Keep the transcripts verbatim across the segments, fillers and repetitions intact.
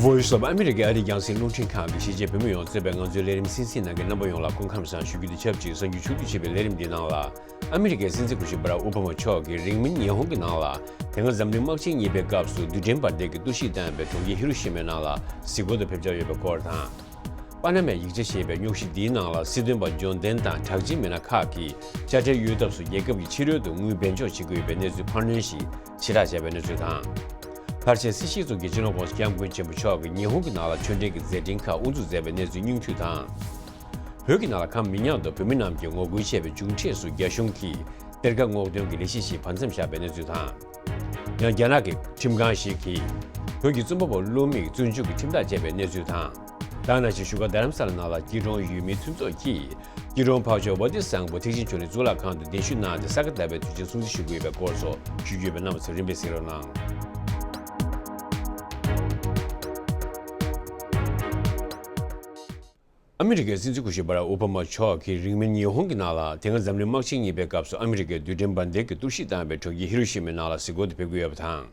Voice of America ཨ་རིའི་རྒྱང་སྲིང་རླུང་འཕྲིན་ཁང་གི་གཞིས་བྱེས་བོད་མི་ཡོངས་གཙོས་པའི་ང་ཚོའི་ལས་རིམ་གསན་གཟིགས་གནང་མཁན་རྣམ་པ་ཡོངས་ལ་སྐུ་ཁམས་བཟང་ཞུ་རྒྱུ་དང་ཆབས་ཅིག་གསར་འགྱུར་ཕྱོགས་བསྒྲིགས་ཀྱི་ཆེད་དུ་ལས་རིམ་འདིའི་ནང་ལ། ཨ་མི་རི་ཀའི་སྲིད་འཛིན་སྐུ་ཞབས་བྷ་རག་ཨོ་བྷ་མ་མཆོག་གིས་རིང་མིན་ཉི་ཧོང་གི་ནང་ལ། དེ་སྔ་འཛམ་གླིང་དམག་ཆེན་གཉིས་པའི་སྐབས་སུ་རྡུལ་ཕྲན་འབར་མདེལ་གྱི་གཏོར་བཤིག་བཏང་བའི་གྲོང་ཁྱེར་ཧི་རོ་ཤི་མའི་ནང་ལ་གཟིགས་སྐོར་དུ་ཕེབས་འཆར་ཡོད་པའི་སྐོར་དང་། པ་ན་མའི་ཡིག་ཆ་ཞེས་པའི་རྙོག་གཞི་འདིའི་ནང་ལ་སྲིད་དོན་པ་འབྱོར་ལྡན་དང་གྲགས་ཅན་མི་སྣ་ཁག་གིས་དཔྱ་ཁྲལ་གཡོལ་ཐབས་སུ་རྒྱལ་ཁབ་ཀྱི་ཕྱི་རོལ་དུ་དངུལ་འབེན་འཇོག་བྱེད་ཀྱི་ཡོད་པའི་གནས་ཚུལ་འཕར་སྣོན་ཞིག་ཕྱིར་བསྒྲགས་བྱས་པའི་གནས་ཚུལ་དང་། ཕལ་ཆེར་སྲིད་ཞིའི་གཙོ་འགན་སྤྱི་ནོར་༸གོང་ས་༸སྐྱབས་མགོན་ཆེན་པོ་མཆོག་གིས་ཉི་ཧོང་གི་ནང་ལ་ཆོས་འབྲེལ་གྱི་མཛད་འཕྲིན་ཁག་དབུ་འཛུགས་མཛད་པའི་གནས་ཚུལ་སྙིང་བསྡུས་དང་། བོད་ཀྱི་ནང་ལ་ཁམས་མི་ཉག་ཏུ་བོད་མི་རྣམས་ཀྱིས་ངོ་རྒོལ་བྱས་པའི་མཇུག་འབྲས་སུ་རྒྱ་གཞུང་གིས་གཏེར་ཁ་སྔོག་འདོན་གྱི་ལས་གཞི་ཞིག་བར་མཚམས་བཞག་པའི་གནས་ཚུལ་དང་། ཡང་རྒྱ་ནག་གི་ཁྲིམས་ཁང་ཞིག་གིས་བོད་ཀྱི་རྩོམ་པ་པོ་བློ་མིག་བཙོན་འཇུག་གི་ཁྲིམས་ཐག་བཅད་པའི་གནས་ཚུལ་དང་། ད་ནང་བཞིན་བཞུགས་སྒར་རྡ་རམ་ས་ལ་ནང་ལ་སྐྱིད་གྲོང་ཡུལ་མིའི་མཐུན་ཚོགས་ཀྱིས་སྐྱིད་གྲོང་འཕགས་མཆོག་ཝ་ཏི་བཟང་པོ་ཐེག་ཆེན་ཆོས་གླིང་གཙུག་ལག་ཁང་དུ་གདན་ཞུ་གནང་སྟེ་ས་ག་ཟླ་བའི་དུས་ཆེན་སྲུང་བརྩི་ཞུ་གི་ཡོད་པའི་སྐོར་སོགས་ཞུ་རྒྱུ་ཡོད་པས་རྣམ་པ་ཚོས་རིམ་པས་གཟིགས་རོགས་གནང་། ཨ་མི་རི་ཀའི་སྲིད་འཛིན་སྐུ་ཞབས་བྷ་རག་ཨོ་བྷ་མ་མཆོག་གིས་རིང་མིན་ཉི་ཧོང་གི་ནང་ལ་དེ་སྔ་འཛམ་གླིང་དམག་ཆེན་གཉིས་པའི་སྐབས་སུ་ཨ་མི་རི་ཀའི་རྡུལ་ཕྲན་འབར་མདེལ་གྱི་གཏོར་བཤིག་བཏང་བའི་གྲོང་ཁྱེར་ཧི་རོ་ཤི་མའི་ནང་ལ་གཟིགས་སྐོར་དུ་ཕེབས་ཀྱི་ཡོད་པ་དང་།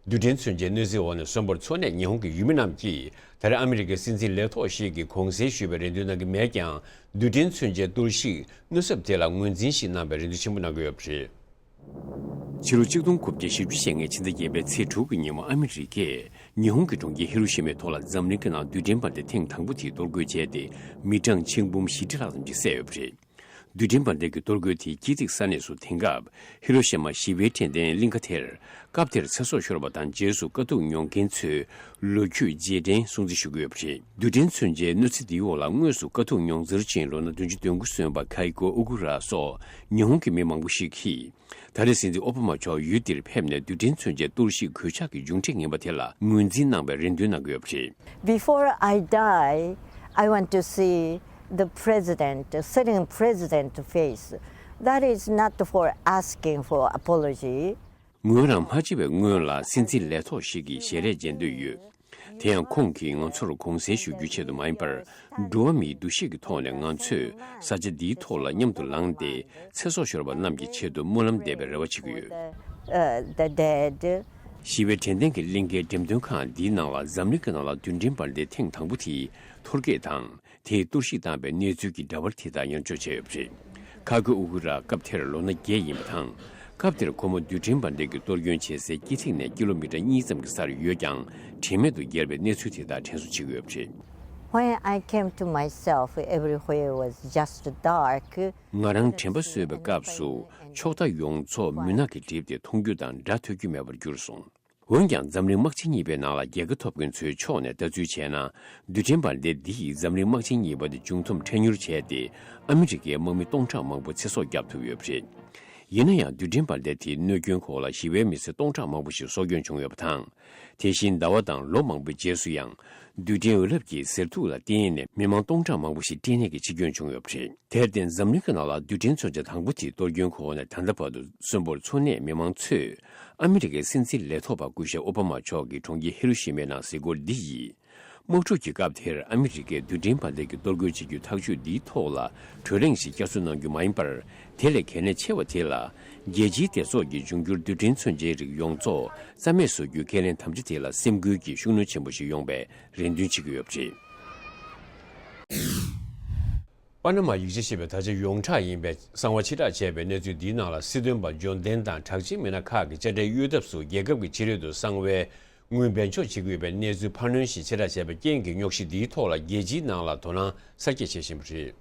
རྡུལ་ཕྲན་མཚོན་ཆའི་གནོད་འཚེའི་འོག་ནས་གསོན་པོར་འཚོ་གནས་ཉི་ཧོང་གི་ཡུལ་མི་རྣམས་ཀྱིས་ད་རེས་ཨ་མི་རི་ཀའི་སྲིད་འཛིན་ལས་ཐོག་ཞིག་གིས་གོང་གསལ་ཞུས་པའི་རེ་འདུན་གནང་གི་མེད་ཀྱང་། རྡུལ་ཕྲན་མཚོན་ཆའི་གཏོར་བཤིག་གནོད་ཚབས་དེ་ལ་ངོས་འཛིན་ཞིག་གནང་བའི་རེ་འདུན་ཆེན་པོ་གནང་གི་ཡོད་པ་རེད། ཕྱི་ལོ་གཅིག་སྟོང་དགུ་བརྒྱ་བཞི་བཅུ་ཞེ་ལྔའི་ཕྱི་ཟླ་བརྒྱད་པའི་ཚེས་དྲུག་གི་ཉིན་མོ་ཨ་མི་རི་ཀས་ཉི་ཧོང་གི་གྲོང་ཁྱེར་ཧི་རོ་ཤི་མའི་ཐོག་ལ་འཛམ་གླིང་གི་ནང་རྡུལ་ཕྲན་འབར་མདེལ་ཐེངས་དང་པོ་དེ་གཏོར་རྒོལ་བྱས་ཏེ་མི་གྲངས་ཆིག་འབུམ་བཞི་ཁྲི་ལྷག་ཙམ་ཞིག་བསད་ཡོད་པ་རེད། རྡུལ་ཕྲན་འབར་མདེལ་གྱི་གཏོར་རྒོལ་དེའི་དཀྱིལ་ཐིག་ས་གནས་སུ་དེང་སྐབས་ཧི་རོ་ཤི་མ་ཞི་བའི་དྲན་རྟེན་གླིང་ག་དེར་སྐབས་དེར་ཚེ་སྲོག་ཤོར་བ་དང་རྗེས་སུ་དཀའ་སྡུག་མྱོང་མཁན་ཚོའི་ལོ་རྒྱུས་རྗེས་དྲན་སྲུང་བརྩི་ཞུ་གི་ཡོད་པ་རེད། རྡུལ་ཕྲན་མཚོན་ཆའི་གནོད་འཚེ་འདིའི་འོག་ལ་དངོས་སུ་དཀའ་སྡུག་མྱོང་ཚར་ཕྱིན་ལོ་ན་བདུན་ཅུ་དོན་དགུ་སོན་པ་ཁའི་ཀོ་ཨུ་ཀུ་ར་སོགས་ཉི་ཧོང་གི་མི་མང་པོ་ཞིག་གིས། ད་རེས་སྲིད་འཛིན་ཨོ་བྷ་མ་མཆོག་ཡུལ་འདིར་ཕེབས་ནས་རྡུལ་ཕྲན་མཚོན་ཆའི་གཏོར་བཤིག་གོད་ཆག་གི་མཇུག་འབྲས་ངན་པ་དེ་ལ་ངོས་འཛིན་གནང་བའི་རེ་འདུན་གནང་གི་ཡོད་པ་རེད། Before I die, I want to see the president, sitting president face. That is not for asking for apology. ངོས་རང་མ་འཆི་བའི་སྔོན་ལ་སྲིད་འཛིན་ལས་ཐོག་ཞིག་གི་ཞལ་རས་མཇལ་འདོད་ཡོད། དེ་ཡང་ཁོང་གིས་ང་ཚོར་དགོངས་སེལ་ཞུ་རྒྱུའི་ཆེད་དུ་མ་ཡིན་པར། འགྲོ་བ་མིའི་འདུ་ཤེས་ཀྱི་ཐོག་ནས་ང་ཚོས་ས་ཆ་འདིའི་ཐོག་ལ་མཉམ་དུ་ལངས་ཏེ་ཚེ་སྲོག་ཤོར་བ་རྣམས་ཀྱི་ཆེད་དུ་སྨོན་ལམ་འདེབས་པའི་རེ་བ་བྱེད་ཀྱི་ཡོད། Uh, the dead. ཞི་བའི་དྲན་རྟེན་གྱི་གླིང་གའི་འགྲེམས་སྟོན་ཁང་འདིའི་ནང་ལ་འཛམ་གླིང་གི་ནང་ལ་རྡུལ་ཕྲན་འབར་མདེལ་ཐེངས་དང་པོ་དེའི་ཐོར་བསྐྱེད་དང་། དེས་གཏོར་བཤིག་བཏང་བའི་གནས་ཚུལ་གྱི་འདྲ་པར་དེ་དག་ཉར་འཇོག་བྱས་ཡོད་པ་རེད། ཁ་ཀོ་ཨུ་ཀུ་ར་སྐབས་དེར་ལོ་ན་བརྒྱད་ཡིན་པ་དང་། སྐབས་དེར་ཁོ་མོ་རྡུལ་ཕྲན་འབར་མདེལ་གྱི་གཏོར་སྐྱོན་བྱེད་སའི་དཀྱིལ་ཐིག་ནས་ཀི་ལོ་མི་ཊར་གཉིས་ཙམ་གྱི་སར་ཡོད་ཀྱང་། དྲན་མེད་དུ་བརྒྱལ་བའི་གནས་ཚུལ་དེ་དག་དྲན་གསོ་བྱེད་ཀྱི་ཡོད་པ་རེད། When I came to myself, everywhere was just dark. ང་རང་དྲན་པ་གསོས་པའི་སྐབས་སུ་ཕྱོགས་མཐའ་ཡོངས་རྫོགས་མུན་ནག་གིས་བསྒྲིབས་ཏེ་མཐོང་རྒྱུ་དང་སྒྲ་ཐོས་རྒྱུ་མེད་པར་གྱུར་སོང་། འོན་ཀྱང་འཛམ་གླིང་དམག་ཆེན་གཉིས་པའི་ནང་ལ་རྒྱལ་ཁ་ཐོབ་མཁན་ཚོའི་ཕྱོགས་ནས་ལྟ་ཚུལ་བྱས་ན། རྡུལ་ཕྲན་འབར་མདེལ་འདི་ཡིས་འཛམ་གླིང་དམག་ཆེན་གཉིས་པ་དེ་མཇུག་འཐོམ་འཕྲལ་མྱུར་བྱས་ཏེ། ཨ་མི་རི་ཀའི་དམག་མི་སྟོང་ཕྲག་མང་པོ་ཚེ་སྲོག་བསྐྱབས་ཐུབ་ཡོད་པ་རེད། ཡིན་ན་ཡང་རྡུལ་ཕྲན་འབར་མདེལ་དེའི་གནོད་སྐྱོན་འོག་ལ་ཞི་བའི་མི་སེར་སྟོང་ཕྲག་མང་པོ་ཞིག་སྲོག་སྐྱོན་བྱུང་ཡོད་པ་དང་། དེ་བཞིན་ཟླ་བ་དང་ལོ་མང་པོའི་རྗེས་སུ་ཡང་། རྡུལ་ཕྲན་འོད་རླབས་ཀྱི་ཟེར་ཐུབ་ལ་བརྟེན་ནས་མི་མང་སྟོང་ཕྲག་མང་པོ་ཞིག་སྐྲན་ནད་ཀྱིས་འཆི་སྐྱོན་བྱུང་ཡོད་པ་རེད། དེར་བརྟེན་འཛམ་གླིང་གི་ནང་ལ་རྡུལ་ཕྲན་མཚོན་ཆ་དང་པོ་དེའི་གཏོར་སྐྱོན་འོག་ནས་ད་ལྟ་བར་དུ་གསོན་པོར་འཚོ་གནས་མི་མང་ཚོས་ཨ་མི་རི་ཀའི་སྲིད་འཛིན་ལས་ཐོག་པ་སྐུ་ཞབས་ཨོ་བྷ་མ་མཆོག་གི་གྲོང་ཁྱེར་ཧི་རོ་ཤི་མའི་ནང་གཟིགས་སྐོར་འདི་ཡིས། དམག་འཁྲུག་གི་སྐབས་དེར་ཨ་མི་རི་ཀས་རྡུལ་ཕྲན་འབར་མདེལ་གྱི་གཏོར་རྒོལ་བྱེད་རྒྱུའི་ཐག་གཅོད་འདིའི་ཐོག་ལ་གྲོས་གླེང་ཞིག་བསྐྱར་གསོ་གནང་རྒྱུ་མ་ཡིན་པར། དེ་ལས་གལ་གནད་ཆེ་བ་དེ་ལ། རྒྱལ་སྤྱིའི་སྡེ་ཚོགས་ཀྱིས་འབྱུང་འགྱུར་རྡུལ་ཕྲན་མཚོན་ཆའི་རིགས་ཡོངས་རྫོགས་རྩ་མེད་བཟོ་རྒྱུའི་ཁས་ལེན་དམ་བཅའ་དེ་ལ་སེམས་འགུལ་གྱི་ཤུགས་སྣོན་ཆེན་པོ་ཞིག་ཡོང་བའི་རེ་འདུན་བྱེད་ཀྱི་ཡོད་པ་རེད། པ་ན་མ་ཡིག་ཆ་ཞེས་པའི་དར་ཆ་ཡོངས་གྲགས་ཡིན་པའི་གསང་བ་ཕྱིར་བསྒྲགས་བྱས་པའི་གནས་ཚུལ་འདིའི་ནང་ལ་སྲིད་དོན་པ་འབྱོར་ལྡན་དང་གྲགས་ཅན་མི་སྣ་ཁག་གིས་དཔྱ་ཁྲལ་གཡོལ་ཐབས་སུ་རྒྱལ་ཁབ་ཀྱི་ཕྱི་རོལ་དུ་གསང་བའི་དངུལ་འབེན་འཇོག་བྱེད་ཀྱི་ཡོད་པའི་གནས་ཚུལ་འཕར་སྣོན་ཞིག་ཕྱིར་བསྒྲགས་བྱས་པའི་རྐྱེན་གྱིས་རྙོག་གཞི་འདིའི་ཐོག་ལ་རྒྱལ་སྤྱིའི་ནང་ལ་དོ་སྣང་གསར་སྐྱེད་བྱེད་བཞིན་པ་རེད།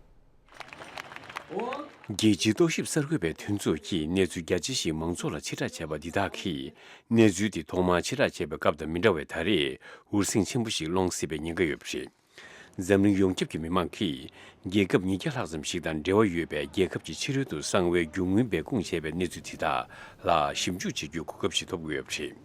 རྒྱལ་སྤྱིའི་རྟོག་ཞིབ་གསར་འགོད་པའི་མཐུན་ཚོགས་ཀྱིས་གནས་ཚུལ་རྒྱ་ཆེ་ཞིག་མང་ཚོགས་ལ་ཕྱིར་བསྒྲགས་བྱས་པ་འདི་དག་གིས། གནས་ཚུལ་འདི་ཐོག་མར་ཕྱིར་བསྒྲགས་བྱས་པའི་སྐབས་དང་མི་འདྲ་བའི་ད་རེས་འུར་ཟིང་ཆེན་པོ་ཞིག་སློང་སྲིད་པའི་ཉེན་ཁ་ཡོད་པ་རེད། འཛམ་གླིང་ཡོངས་ཁྱབ་ཀྱི་མི་མང་གིས་རྒྱལ་ཁབ་ཉིས་བརྒྱ་ལྷག་ཙམ་ཞིག་དང་འབྲེལ་བ་ཡོད་པའི་རྒྱལ་ཁབ་ཀྱི་ཕྱི་རོལ་དུ་གསང་བའི་རྒྱུ་དངུལ་སྦས་སྐུང་བྱས་པའི་གནས་ཚུལ་དེ་དག་ལ་ཞིབ་འཇུག་བྱེད་རྒྱུའི་གོ་སྐབས་ཤིག་ཐོབ་ཀྱི་ཡོད་པ་རེད།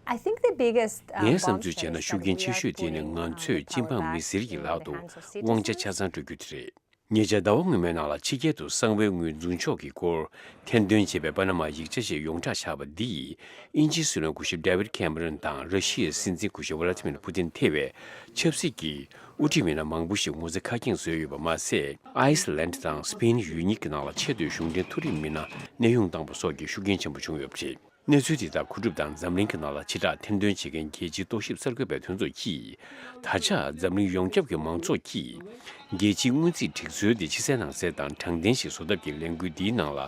I think the biggest, uh, ངའི་བསམ་ཚུལ་བྱས་ན་ཤུགས་རྐྱེན་ཆེ་ཤོས་དེ་ནི་ང་ཚོས་སྤྱི་འབངས་མི་སེར་གྱི་ལག་ཏུ་དབང་ཆ་ཆ་ཚང་སྤྲོད་རྒྱུ་དེ་རེད། ཉེ་ཆར་ཟླ་བ་སྔོན་མའི་ནང་ལ་ཕྱི་རྒྱལ་དུ་གསང་བའི་དངུལ་འཛུལ་འཇོག་གི་སྐོར་ཐེར་འདོན་བྱས་པའི་པ་ན་མ་ཡིག་ཆ་ཞིག་ཡོངས་གྲགས་ཆགས་པ་འདི་ཡིས་དབྱིན་ཇིའི་སྲིད་བློན་སྐུ་ཞབས་ཌེ་ཝིད་ཁེམ་རོན་དང་ར་ཤི་ཡའི་སྲིད་འཛིན་སྐུ་ཞབས་ཝ་ལ་ཏི་མིར་ཕུ་ཏིན་ཐེ་བའི་ཆབ་སྲིད་ཀྱི་དབུ་ཁྲིད་མི་སྣ་མང་པོ་ཞིག་ངོ་ཚ་ཁ་སྐྱེངས་བཟོས་ཡོད་པ་མ་ཟད། ཨའི་སི་ལན་དང་སི་པེན་ཡུལ་གཉིས་ཀྱི་ནང་ལ་ཆེས་མཐོའི་གཞུང་འབྲེལ་མཐོ་རིམ་མི་སྣ་གནས་དབྱུང་བཏང་པ་སོགས་ཀྱི་ཤུགས་རྐྱེན་ཆེན་པོ་བྱུང་ཡོད་པ་རེད། གནས་ཚུལ་དེ་དག་མཁོ་སྒྲུབ་དང་འཛམ་གླིང་གི་ནང་ལ་ཕྱིར་བསྒྲགས་ཐེར་འདོན་བྱེད་མཁན་རྒྱལ་སྤྱིའི་རྟོག་ཞིབ་གསར་འགོད་པའི་མཐུན་ཚོགས་ཀྱིས། ད་ཆ་འཛམ་གླིང་ཡོངས་ཁྱབ་ཀྱི་མང་ཚོགས་ཀྱིས་རྒྱལ་སྤྱིའི་སྔོན་རྩིས་སྒྲིག་སྲོལ་དེ་ཕྱི་གསལ་ནང་གསལ་དང་དྲང་བདེན་ཞིག་བཟོ་ཐབས་ཀྱི་ལས་འགུལ་འདིའི་ནང་ལ་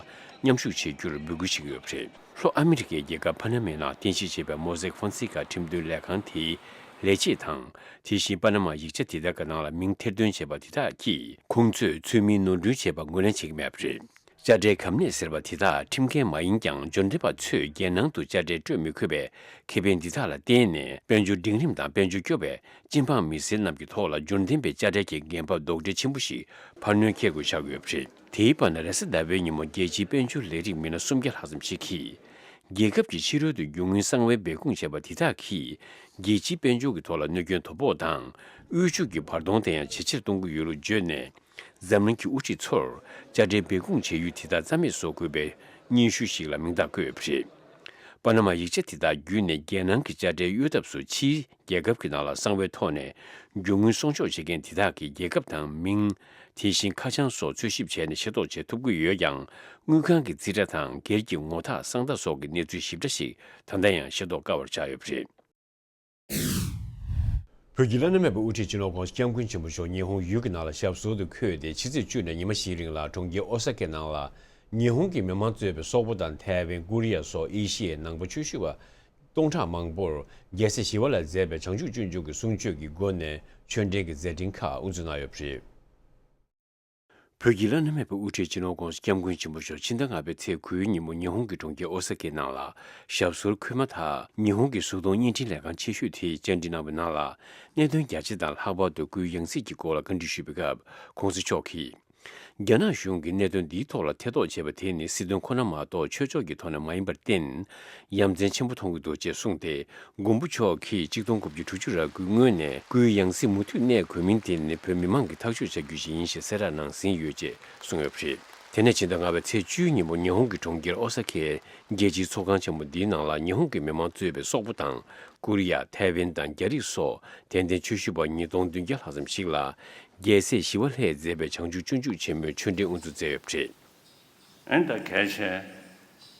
མཉམ་ཞུགས་བྱེད་རྒྱུར་འབོད་སྐུལ་བྱེད་ཀྱི་ཡོད་པ་རེད། ལྷོ་ཨ་མི་རི་ཀའི་རྒྱལ་ཁབ་ཕ་ན་མའི་ནང་རྟེན་གཞི་བྱས་པའི་མོ་ཟེག་ཧྥོན་སི་ཀ་ཁྲིམས་དོན་ལས་ཁང་དེའི་ལས་བྱེད་དང་། དེ་བཞིན་པ་ན་མ་ཡིག་ཆ་དེ་དག་གི་ནང་ལ་མིང་ཐེར་འདོན་བྱས་པ་དེ་དག་གིས་ཁོང་ཚོས་ཚུལ་མིན་ནོར་འཁྲུལ་བྱས་པ་ངོས་ལེན་བྱེད་ཀྱི་མེད་པ་རེད། དཔྱ་ཁྲལ་གབ་གནས་ཟེར་བ་དེ་དག་ཁྲིམས་འགལ་མ་ཡིན་ཀྱང་འབྱོར་འབྲེལ་པ་ཚོས་རྒྱལ་ནང་དུ་དཔྱ་ཁྲལ་སྤྲོད་མི་དགོས་པའི་ཁེ་ཕན་འདི་དག་ལ་བརྟེན་ནས་དཔལ་འབྱོར་འབྲིང་རིམ་དང་དཔལ་འབྱོར་སྐྱོ་བའི་སྤྱི་འབངས་མི་སེར་རྣམས་ཀྱི་ཐོག་ལ་འབྱོར་ལྡན་པའི་དཔྱ་ཁྲལ་གྱི་འགན་བབ་རྡོག་ཁྲེས་ཆེན་པོ་ཞིག་འཕར་སྣོན་འཁེལ་དགོས་ཆགས་ཡོད་པ་རེད། དེའི་བར་ན་རེས་གཟའ་ཟླ་བའི་ཉིན་མོ་རྒྱལ་སྤྱིའི་དཔལ་འབྱོར་ལས་རིགས་མི་སྣ་སུམ་བརྒྱ་ལྷག་ཙམ་ཞིག་གིས། རྒྱལ་ཁབ་ཀྱི་ཕྱི་རོལ་དུ་རྒྱུ་དངུལ་གསང་བའི་སྦས་སྐུང་བྱས་པ་དེ་དག་གིས་རྒྱལ་སྤྱིའི་དཔལ་འབྱོར་གྱི་ཐོག་ལ་གནོད་སྐྱོན་དོ་ཕོག་དང་། དབུལ་ཕྱུག་གི་བར་སྟོང་དེ་ཡང་ཇེ་ཆེར་གཏོང་གི་ཡོད་ལུགས་བརྗོད་ནས། འཛམ་གླིང་གི་དབུ་ཁྲིད་ཚོར་དཔྱ་ཁྲལ་སྦས་སྐུང་བྱེད་ཡུལ་དེ་དག་རྩ་མེད་བཟོ་དགོས་པའི་སྙན་ཞུ་ཞིག་ལ་མིང་རྟགས་བཀོད་ཡོད་པ་རེད། པ་ན་མ་ཡིག་ཆ་དེ་དག་བརྒྱུད་ནས་རྒྱལ་ནང་གི་དཔྱ་ཁྲལ་གཡོལ་ཐབས་སུ་ཕྱིའི་རྒྱལ་ཁབ་ཀྱི་ནང་ལ་གསང་བའི་ཐོག་ནས་རྒྱུ་དངུལ་སྲུང་སྐྱོབ་བྱེད་མཁན་དེ་དག་གི་རྒྱལ་ཁབ་དང་མིང་། དེ་བཞིན་ཁ་བྱང་སོགས་འཚོལ་ཞིབ་བྱས་ནས་ཤེས་རྟོགས་བྱེད་ཐུབ་ཀྱི་ཡོད་ཀྱང་། དངུལ་ཁང་གི་རྩིས་ཁྲ་དང་སྒེར་གྱི་ངོ་རྟགས་གསང་བརྡ་སོགས་ཀྱི་གནས་ཚུལ་ཞིབ་ཕྲ་ཞིག་ད་ལྟ་ཡང་ཤེས་རྟོགས་དཀའ་བར་ཆགས་ཡོད་པ་རེད། བོད་ཀྱི་བླ་ན་མེད་པའི་དབུ་ཁྲིད་སྤྱི་ནོར་༧གོང་ས་༧སྐྱབས་མགོན་ཆེན་པོ་མཆོག་ཉི་ཧོང་ཡུལ་གྱི་ནང་ལ་ཞབས་སོར་དུ་འཁོད་དེ་ཕྱི་ཚེས་བཅུ་ནས་ཉི་མ་བཞིའི་རིང་ལ་གྲོང་ཁྱེར་ཨོ་ས་ཀའི་ནང་ལ་ཉི་ཧོང་གི་མི་མང་གཙོས་པའི་སོག་པོ་དང་ཐའེ་ཝན། ཀོ་རི་ཡ་སོགས་ཨེ་ཤི་ཡའི་ནང་པ་ཆོས་ཞུ་བ་སྟོང་ཕྲག་མང་པོར་རྒྱལ་སྲས་ཞི་བ་ལྷས་མཛད་པའི་བྱང་ཆུབ་སྤྱོད་འཇུག་གི་གསུང་ཆོས་ཀྱི་སྒོ་ནས་ཆོས་འབྲེལ་གྱི་མཛད་འཕྲིན་ཁག་དབུ་འཛུགས་གནང་ཡོད་པ་རེད། བོད་ཀྱི་བླ་ན་མེད་པའི་དབུ་ཁྲིད་སྤྱི་ནོར་༧གོང་ས་༧སྐྱབས་མགོན་ཆེན་པོ་མཆོག་ཕྱི་ཟླ་ལྔ་པའི་ཚེས་དགུའི་ཉིན་མོ་ཉི་ཧོང་གི་གྲོང་ཁྱེར་ཨོ་ས་ཀའི་ནང་ལ་ཞབས་སོར་འཁོད་མ་ཐག་ཉི་ཧོང་གི་གཟུགས་མཐོང་བརྙན་འཕྲིན་ལས་ཁང་ཆེ་ཤོས་དེས་བཅར་འདྲི་གནང་བའི་ནང་ལ། གནད་དོན་བརྒྱ་ཆ་དང་ལྷག་པར་དུ་སྐུའི་ཡང་སྲིད་ཀྱི་སྐོར་ལ་བཀའ་འདྲི་ཞུས་པའི་སྐབས། ༧གོང་ས་མཆོག་གིས། རྒྱ་ནག་གཞུང་གིས་གནད་དོན་འདིའི་ཐོག་ལ་ཐེ་གཏོགས་བྱས་པ་དེ་ནི་སྲིད་དོན་ཁོ་ན་མ་གཏོགས་ཆོས་ཕྱོགས་ཀྱི་ཐོག་ནས་མ་ཡིན་པར་བརྟེན། ཡ་མཚན་ཆེན་པོ་མཐོང་གི་འདུག་ཅེས་གསུངས་ཏེ། མགོན་པོ་མཆོག་གིས་གཅིག་སྟོང་དགུ་བརྒྱ་དྲུག་ཅུ་རེ་དགུའི་སྔོན་ནས་སྐུའི་ཡང་སྲིད་མུ་མཐུད་གནས་དགོས་མིན་དེ་ནི་བོད་མི་མང་གིས་ཐག་གཅོད་བྱ་རྒྱུ་ཞིག་ཡིན་ཞེས་གསལ་བསྒྲགས་གནང་ཟིན་ཡོད་ཅེས་གསུངས་ཡོད་པ་རེད། དེ་ནས་ཕྱི་ཟླ་ལྔ་པའི་ཚེས་བཅུའི་ཉིན་མོ་ཉི་ཧོང་གི་གྲོང་ཁྱེར་ཨོ་ས་ཀའི་རྒྱལ་སྤྱིའི་ཚོགས་ཁང་ཆེན་མོ་འདིའི་ནང་ལ་ཉི་ཧོང་གི་མི་མང་གཙོས་པའི་སོག་པོ་དང་། ཀོ་རི་ཡ། ཐའེ་ཝན་དང་རྒྱ་རིགས་སོགས་དད་ལྡན་ཆོས་ཞུ་བ་ཉིས་སྟོང་བདུན་བརྒྱ་ལྷག་ཙམ་ཞིག་ལ། རྒྱལ་སྲས་ཞི་བ་ལྷས་མཛད་པའི་བྱང་ཆུབ་སྤྱོད་འཇུག་ཆེན་མོའི་ཆོས་འབྲེལ་དབུ་འཛུགས་མཛད་ཡོད་པ་རེད། ཨེ་ད་གལ་ཆེ་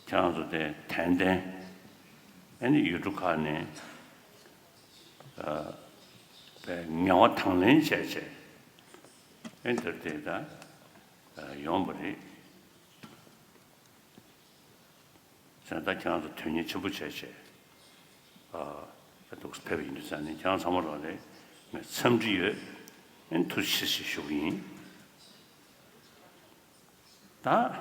ཁྱེད་རང་ཚོ་དེ་དད་ལྡན་ཨེ་ནི་ཡུལ་གྲུ་ཁག་ནས་ཨ་པའི་ངལ་བ་དང་ལེན་བྱས་བྱས་ཨེ་འདིར་དེ་ད་ཨ་ཡོང་བ་རེད། ཟེར་ད་ཁྱེད་རང་ཚོ་དོན་གཉེར་ཆེན་པོ་བྱས་བྱས་ཨ་ད་འདུག་ཕེབས་པ་ཡིན་དུས་ཙང་ནས་ཁྱེད་རང་ཚང་མ་རོགས་ལས་ངས་འཚམས་འདྲི་ཡོད། ཨེ་ཐུགས་རྗེ་ཆེ་ཞེས་ཞུ་གི་ཡིན། ད།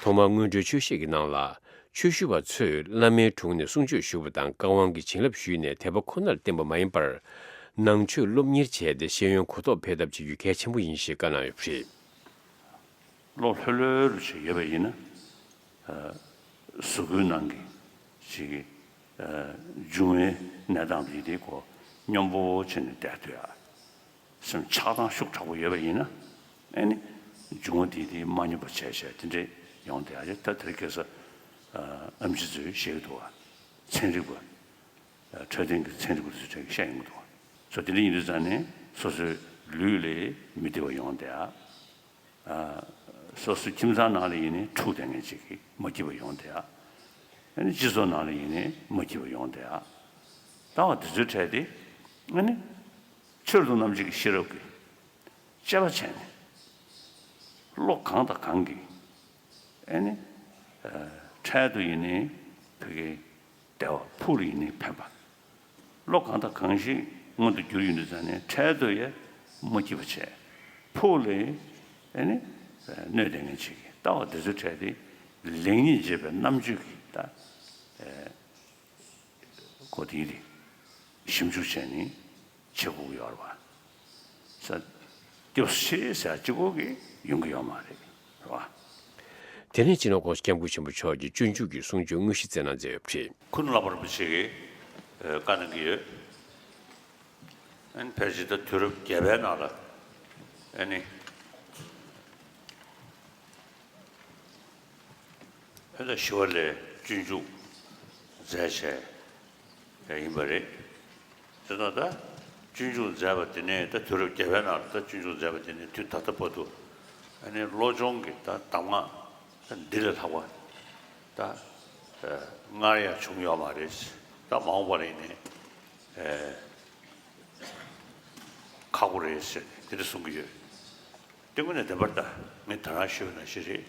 ཐོག་མར་སྔོན་འགྲོའི་ཆོས་བཤད་ཀྱི་ནང་ལ། ཆོས་ཞུ་བ་ཚོས་བླ་མའི་དྲུང་ནས་གསུང་ཆོས་ཞུ་བ་དང་བཀའ་དབང་གི་བྱིན་རླབས་ཞུས་ནས་དད་པ་ཁོ་ནར་བརྟེན་པ་མ་ཡིན་པར། ནང་ཆོས་སློབ་གཉེར་བྱས་ཏེ་ཤེས་ཡོན་གོ་རྟོགས་འཕེལ་ཐབས་བྱེད་རྒྱུ་གལ་ཆེན་པོ་ཡིན་ཞེས་བཀའ་གནང་ཡོད་པ་རེད། བློ་ལྷོད་ལྷོད་རུ་ཞིག་ཡོད་པ་ཡིན་ན། གཟུགས་པོའི་ནང་གི་ཞིག་གི་འབྱུང་བའི་གནས་སྟངས་དེ་དེ་ཁོ་སྙོམས་པོ་བྱས་ནས་བསྡད་ཐུབ་ཡ། སེམས་ཆགས་སྡང་ཤུགས་དྲག་པོ་ཡོད་པ་ཡིན་ན། ཨེ་ནི་འབྱུང་བ་དེ་དེ་མ་སྙོམས་པ་བྱས་བྱས་དེ་འདྲས་ཡོང་བསྡད་ཡ་རེད། ད་དེ་རིང་ཁ་སང་ཨམ་ཆི་ཚོས་བཤད་ཀྱི་འདུག་བ། ཚན་རིག་པ། འཕྲོད་བསྟེན་གྱི་ཚན་རིག་པ་ཚོས་བཤད་ཀྱི་འདུག་བ། སོ་དེ་འདྲ་ཡིན་དུས་ཙང་ནས་སོ་སོའི་ལུས་ལ་མི་བདེ་བ་ཡོང་བསྡད་ཡ། སོ་སོའི་ཁྱིམ་ཚང་ནང་ལ་ཡིན་ནའི་འཁྲུག་བསྡད་མཁན་ཅིག་གིས་མ་སྐྱིད་པ་ཡོང་བསྡད་ཡ། ཨ་ནི་སྤྱི་ཚོགས་ནང་ལ་ཡིན་ནའི་མ་སྐྱིད་པ་ཡོང་བསྡད་ཡ། ལྟ་བ་འདི་ཚོའི་གྲས་དེ་ཨ་ནི་ཆོས་ལུགས་རྣམ་འབྱེད་ཀྱི་ཤེས་རབ་ཀྱིས་དཔྱད་པ་བྱས་ནས་བློ་གང་དང་གང་གིས་ཨ་ནི་འཕྲལ་དུ་ཡིན་ནའི་ཕ་གིའི་བདེ་བ། ཕུགས་ལ་ཡིན་ནའི་ཕན་པ། བློ་གང་དང་གང་ཞིག་མངོན་དུ་གྱུར་ཡོང་དུས་ཙང་ནས་འཕྲལ་དུ་ཡང་མ་སྐྱིད་པ་བྱས། ཕུགས་ལ་ཨེ་ནི་གནོད་ལྡན་ངན་ཅིག་གི་ལྟ་བ་འདི་ཚོའི་གྲས་དེ་ལེགས་ཉེས་འབྱེད་པའི་རྣམ་དཔྱོད་ཀྱི་ད་ཨེ་གོ་དེ་ཡིན་ཏེ་ཞིབ་འཇུག་བྱས་ནས་བྱེད་དགོས་ཀྱི་ཡོད་རེད་བ། ས་སྐྱབས་སུ་མཆི་ཟེར་གཅིག་པོ་གིས་ཡོང་གི་ཡོད་མ་རེད། རེད་བ། དེ་ནས་སྤྱི་ནོར་༧གོང་ས་༧སྐྱབས་མགོན་ཆེན་པོ་མཆོག་གིས་སྤྱོད་འཇུག་གི་གསུང་ཆོས་དངོས་གཞི་སྩལ་གནང་མཛད་ཡོད་པ་རེད། ཁུ་ནུ་ལྷ་པ་རིན་པོ་ཆེ་གིས་ཨ་བཀའ་གནང་གི་ཡོད། ཨ་ནི་ཕལ་ཆེར་ད་དུས་རབས་བརྒྱད་པའི་ནང་ལ་ཨ་ནི་ཨ་ད་ཞི་བ་ལྷས་སྤྱོད་འཇུག་མཛད་བྱས་ཡིན་པ་རེད། དེ་ད་ད་ སྤྱོད་འཇུག་མཛད་པ་དེ་ནས་ད་དུས་རབས་བརྒྱད་པའི་ནང་ལ་ད་སྤྱོད་འཇུག་མཛད་པ་དེ་ནས་དུས་ད་ལྟ་བར་དུ་ཨ་ནི་བློ་སྦྱོང་གི་ད་གདམས་ངག་ད་འདི་ལས་ལྷག་པ་ད་སྔར་ཡང་བྱུང་ཡོད་མ་རེད། ད་མ་འོངས་པ་ལ་ཡིན་ནའི་ཁག་པོ་རེད་ཟེར་དེ་འདྲ་གསུང་གི་ཡོད། དེ་དངོས་གནས་བདེན་པར་ད་ངས་ད་རང་ཞུས་པ་ནང་བཞིན་རེད།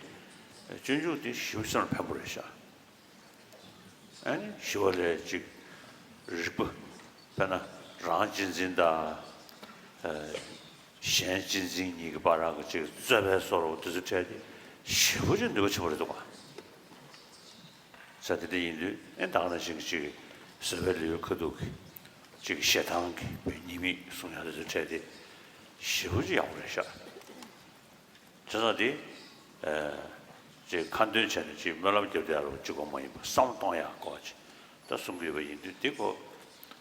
སྤྱོད་འཇུག་དེ་ཞིབ་སེམས་ཕན་པོ་རེད་ཤག་ཨ་ནི་ཞི་བ་ལྷས་ཅིག་རིག་པ་དཔེར་ན་རང་གཅེས་འཛིན་དང་གཞན་གཅེས་འཛིན་གཉིས་ཀྱི་བར་གྱི་ཅིག་རྩོད་པའི་བཟོ་འདྲ་དེ་ཚོ་འཕྲད་དེ་ཞེ་པོ་ཅིག་ནུས་པ་ཆེན་པོ་རེད་འདུག་ག་ས་དེ་འདྲ་ཡིན་དུས་ཨེ་ད་ག་ནང་བཞིན་གྱི་ཅིག་བཟོད་པའི་ལེའུའི་ཁ་ཐུག་གི་ཅིག་ཞེ་སྡང་གི་ཉེས་དམིགས་གསུང་ཡག་དེ་ཚོ་འཕྲད་དེ་ཞེ་པོ་ཅིག་ཡག་པོ་རེད་ཤག་བྱས་ཙང་དེ། ཨ། ཅིག་ཁ་འདོན་བྱས་ནས་ཅིག་སྨོན་ལམ་རྒྱབ་བསྡད་ཡག་ལོ་གཅིག་པོ་མ་ཡིན་པར་བསམ་བློ་གཏོང་ཡག་སྐོར་ཅིག་ད་གསུང་གི་ཡོད་པ་ཡིན་དུས་དེ་ཁོ་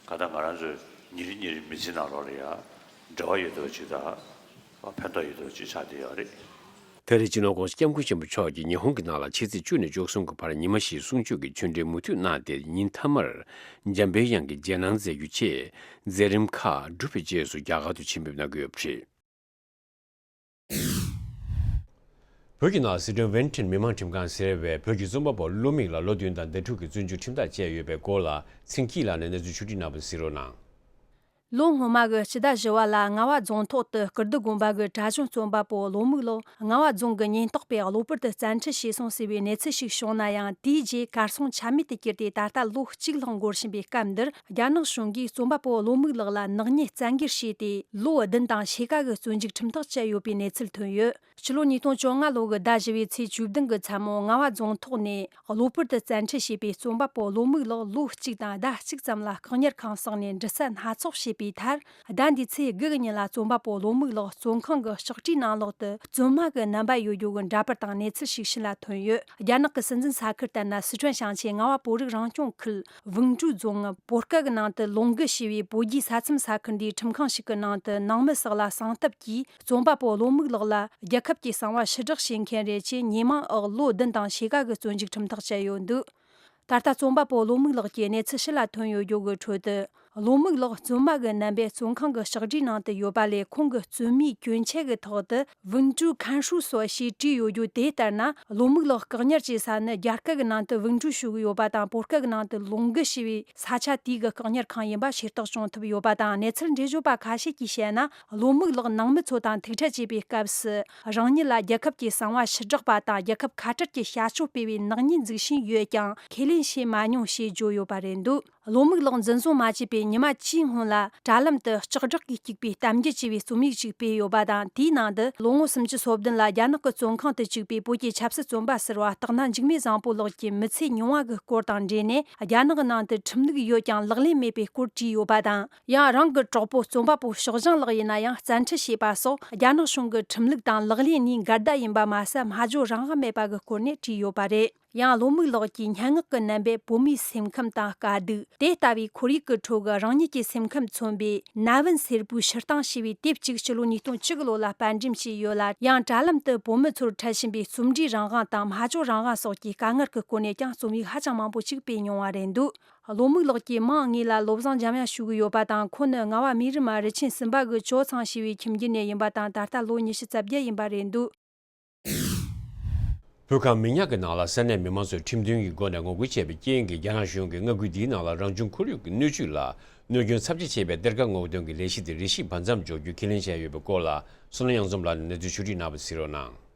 ག་ད་ང་རང་ཚོས་ཉིན་རེ་ཉིན་རེ་མི་ཚེ་ནང་ལོགས་ལ་ཡ་འབྲེལ་བ་ཡོད་མདོག་ཅིག་དང་། ཕན་ཐོགས་ཡོད་མདོག་ཅིག་ཆགས་བསྡད་ཡོད་རེད། ད་རེས་སྤྱི་ནོར་༸གོང་ས་༸སྐྱབས་མགོན་ཆེན་པོ་མཆོག་གིས་ཉི་ཧོང་གི་ནང་ལ་ཕྱི་ཚེས་བཅུ་ནས་བཅུ་གསུམ་གྱི་བར་ཉི་མ་བཞིའི་གསུང་ཆོས་ཀྱི་ཆོས་འབྲེལ་མུ་མཐུད་གནང་སྟེ། ཉིན་མཐའ་མར་འཇམ་དཔལ་དབྱངས་ཀྱི་རྗེས་གནང་མཛད་རྒྱུ་བཅས་མཛད་རིམ་ཁག་གྲུབ་པའི་རྗེས་སུ་རྒྱ་གར་དུ་ཆེད་འབེབས་གནང་གི་ཡོད་པ་རེད། བོད་ཀྱི་ནང་སི་ཁྲོན་ཝེན་ཊིན་མི་དམངས་ཁྲིམས་ཁང་ཟེར་བས་བོད་ཀྱི་རྩོམ་པ་པོ་བློ་མིག་ལ་ལོ་བདུན་དང་ཟླ་དྲུག་གི་བཙོན་འཇུག་ཁྲིམས་ཐག་བཅད་ཡོད་པའི་སྐོར་ལ་ཚེ་སྐྱིད་ལགས་ནས་གནས་ཚུལ་ཕྱོགས་སྒྲིག་གནང་བ་གཟིགས་རོགས་གནང་། ལོ་སྔོན་མ་གི་སྤྱི་ཟླ་བཞི་བ་ལ་རྔ་བ་རྫོང་ཐོག་ཏུ་སྐུ་ལྡི་དགོན་པ་གི་གྲྭ་གཞུང་རྩོམ་པ་པོ་བློ་མིག་ལགས་རྔ་བ་རྫོང་གི་ཉེན་རྟོག་པས་གློ་བུར་དུ་བཙན་ཁྲིད་བྱས་སོང་ཟེར་བའི་གནས་ཚུལ་ཞིག་བྱུང་ན་ཡང་། དེའི་རྗེས་གར་སོང་ཆ་མེད་དུ་གྱུར་ཏེ་ད་ལྟ་ལོ་གཅིག་ལྷག་འགོར་བཞིན་པའི་སྐབས་འདིར། རྒྱ་ནག་གཞུང་གིས་རྩོམ་པ་པོ་བློ་མིག་ལགས་ལ་ནག་ཉེས་བཙན་འགེལ་བྱས་ཏེ། ལོ་བདུན་དང་ཕྱེད་ཀ་གི་བཙོན་འཇུག་ཁྲིམས་ཐག་བཅད་ཡོད་པའི་གནས་ཚུལ་ཐོན་ཡོད། ཕྱི་ལོ་ཉིས་སྟོང་བཅོ་ལྔ་ལོ་གི་ཟླ་བཞི་བའི་ཚེས་བཅུ་བདུན་གྱི་མཚན་མོ་རྔ་བ་རྫོང་ཐོག་ནས་གློ་བུར་དུ་བཙན་ཁྲིད་བྱས་པའི་རྩོམ་པ་པོ་བློ་མིག་ལགས་ལོ་གཅིག་དང་ཟླ་གཅིག་ཙམ་ལ་བཀག་ཉར་ཁང་བསྲེགས་ནས་འདྲི་རྩད་སྣ་ཚོགས་བྱས་པའི་མཐར། ཟླ་འདིའི་ཚེས་དགུ་གི་ཉིན་ལ་རྩོམ་པ་པོ་བློ་མིག་ལགས་བཙོན་ཁང་གི་ལྕགས་ཁྲིའི་ནང་ལོགས་སུ་བཙོན་མ་གི་རྣམ་པ་ཡོད་རྒྱུ་གི་འདྲ་པར་དང་གནས་ཚུལ་ཞིག་ཕྱི་ལ་ཐོན་ཡོད། རྒྱ་ནག་གི་སྲིད་འཛིན་ས་ཁུལ་ལྟར་ན། སི་ཁྲོན་ཞིང་ཆེན་རྔ་བ་བོད་རིགས་རང་སྐྱོང་ཁུལ་ཝུང་ཀྲུའུ་རྫོང་བོད་སྐད་ཀྱི་ནང་དུ་ལུང་གི་ཞེས་པའི་བོད་བརྒྱུད་ས་མཚམས་ས་ཁུལ་འདིའི་ཁྲིམས་ཁང་ཞིག་གི་ནང་དུ་ནང་མི་སོགས་ལ་གསང་ཐབས་ཀྱིས། རྩོམ་པ་པོ་བློ་མིག་ལགས་ལ་རྒྱལ་ཁབ་ཀྱི་གསང་བ་ཕྱིར་བསྒྲགས་བྱེད་མཁན་རེད་ཅེས་ཉེས་མིང་འོག་ལོ་བདུན་དང་ཕྱེད་ཀ་གི་བཙོན་འཇུག་ཁྲིམས་ཐག་བཅད་ཡོད་འདུག་ད་ལྟ་རྩོམ་པ་པོ་བློ་མིག་ལགས་ཀྱི་གནས་ཚུལ་ཕྱི་ལ་ཐོན་ཡོད་རྒྱུ་གི་ཁྲོད་དུ། བློ་མིག་ལགས་བཙོན་མ་གི་རྣམ་པས་བཙོན་ཁང་གི་ལྕགས་སྒྲིག་ནང་དུ་ཡོད་པ་ལས། ཁོང་གི་རྩོད་མིའི་གྱོན་ཆས་ཀྱི་ཐོག་ཏུ་ཝུང་ཀྲུའུ་ཁན་ཧྲུའུ་སོ་ཞེས་བྲིས་ཡོད་རྒྱུ་དེ་ལྟར་ན། བློ་མིག་ལགས་བཀག་ཉར་བྱེད་ས་ནི་རྒྱ་སྐད་ཀྱི་ནང་དུ་ཝུང་ཀྲུའུ་ཞུ་གི་ཡོད་པ་དང་། བོད་སྐད་ཀྱི་ནང་དུ་ལུང་གི་ཞེས་པའི་ས་ཆ་དེའི་གི་བཀག་ཉར་ཁང་ཡིན་པ་ཤེས་རྟོགས་བྱུང་ཐུབ་ཡོད་པ་དང་། གནས་ཚུལ་འགྲེལ་བརྗོད་པ་ཁ་ཤས་ཀྱིས་བཤད་ན། བློ་མིག་ལགས་ནང་མི་ཚོ་དང་ཐུག་འཕྲད་བྱེད་པའི་སྐབས་སུ། རང་ཉིད་ལ་རྒྱལ་ཁབ་ཀྱི་གསང་བ་ཕྱིར་བསྒྲགས་པ་དང་། རྒྱལ་ཁབ་ཁ་བྲལ་གྱི་བྱ་སྤྱོད་སྤེལ་བའི་ནག་ཉེས་འཛུགས་བཞིན་ཡོད་ཀྱང་། ཁས་ལེན་བྱེད་མ་མྱོང་ཞེས་བརྗོད་ཡོད་པ་རེད་འདུག་བློ་མིག་ལགས་འཛིན་བཟུང་མ་བྱས་པའི་ཉི་མ་བཅུའི་སྔོན་ལ། དྲ་ལམ་དུ་ལྕགས་སྦྲགས་ཀྱིས་གཅིག་པའི་གཏམ་རྒྱུད་ཅེས་པའི་རྩོམ་ཡིག་ཅིག་སྤེལ་ཡོད་པ་དང་། དེའི་ནང་དུ། ལོ་ངོ་སུམ་ཅུ་སོ་བདུན་ལ་རྒྱ་ནག་གི་བཙོན་ཁང་དུ་བཅུག་པའི་བོད་ཀྱི་ཆབ་སྲིད་བཙོན་པ་ཟུར་པ་སྟག་སྣ་འཇིགས་མེད་བཟང་པོ་ལགས་ཀྱི་མི་ཚེ་ཉུང་བ་གི་སྐོར་དང་འབྲེལ་ནས། རྒྱ་ནག་གི་ནང་དུ་ཁྲིམས་ལུགས་ཡོད་ཀྱང་ལག་ལེན་མེད་པའི་སྐོར་བྲིས་ཡོད་པ་དང་། ཡང་རང་གི་གྲོགས་པོ་རྩོམ་པ་པོ་ཕྱོགས་བཞེངས་ལགས་ཡིན་ན་ཡང་། བཙན་ཁྲིད་བྱས་པ་སོགས་རྒྱ་ནག་གཞུང་གི་ཁྲིམས་ལུགས་དང་ལག་ལེན་གཉིས་འགལ་ཟླ་ཡིན་པ་མ་ཟད། སྨྲ་བརྗོད་རང་དབང་མེད་པ་གི་སྐོར་ནས་བྲིས་ཡོད་པ་རེད། ཡང་བློ་མིག་ལགས་ཀྱིས་སྙན་ངག་གི་རྣམ་པས་བོད་མིའི་སེམས་ཁམས་དང་དཀའ་སྡུག་དེ་ལྟ་བུའི་ཁོར་ཡུག་གི་ཁྲོད་ཀྱི་རང་ཉིད་ཀྱི་སེམས་ཁམས་མཚོན་པའི་ན་བུན་སེར་པོའི་ཕྱིར་བཏང་ཞེས་པའི་དེབ་ཅིག་སྤྱི་ལོ་ཉིས་སྟོང་བཅུ་དགུ་ལོ་ལ་པར་འགྲེམས་བྱས་ཡོད་ལ། ཡང་དྲ་ལམ་དུ་བོད་མི་ཚོར་འཕྲད་བཞིན་པའི་རྩོམ་འབྲིའི་རང་དབང་དང་སྨྲ་བརྗོད་རང་དབང་སོགས་ཀྱི་དཀའ་ངལ་གྱི་སྐོར་ནས་ཀྱང་རྩོམ་ཡིག་ཧ་ཅང་མང་པོ་ཅིག་སྤེལ་མྱོང་བ་རེད་འདུག་བློ་མིག་ལགས་ཀྱིས་མིང་དངོས་ལ་བློ་བཟང་འཇམ་དབྱངས་ཞུ་གི་ཡོད་པ་དང་། ཁོང་ནི་རྔ་བ་སྨན་རི་མ་རི་ཆེན་གསུམ་པ་གི་ཇོ་ཚང་ཞེས་པའི་ཁྱིམ་རྒྱུད་ནས་ཡིན་པ་དང་། ད་ལྟ་ལོ་ཉི་ཤུ་རྩ་བརྒྱད་ཡིན་པ་རེད་འདུག་བོད་ཁམས་མི་ཉག་གི་ནང་ལ་ས་གནས་མི་མང་ཚོས་ཁྲིམས་མཐུན་གྱི་སྒོ་ནས་ངོ་རྒོལ་བྱས་པའི་རྐྱེན་གྱིས། རྒྱ་ནག་གཞུང་གིས་མངའ་ཁུལ་འདིའི་ནང་ལ་རང་བྱུང་ཁོར་ཡུག་གི་སྣོད་བཅུད་ལ་གནོད་སྐྱོན་ཚབས་ཆེ་བྱས་པའི་གཏེར་ཁ་སྔོག་འདོན་གྱི་ལས་གཞི་དེ་རེ་ཞིག་བར་མཚམས་འཇོག་རྒྱུ་ཁས་ལེན་བྱས་ཡོད་པའི་སྐོར་ལ། བསོད་ནམས་གཡང་འཛོམས་ལགས་ནས་གནས་ཚུལ་ཕྱོགས་སྒྲིག་གནང་བ་གཟིགས་རོགས་གནང་།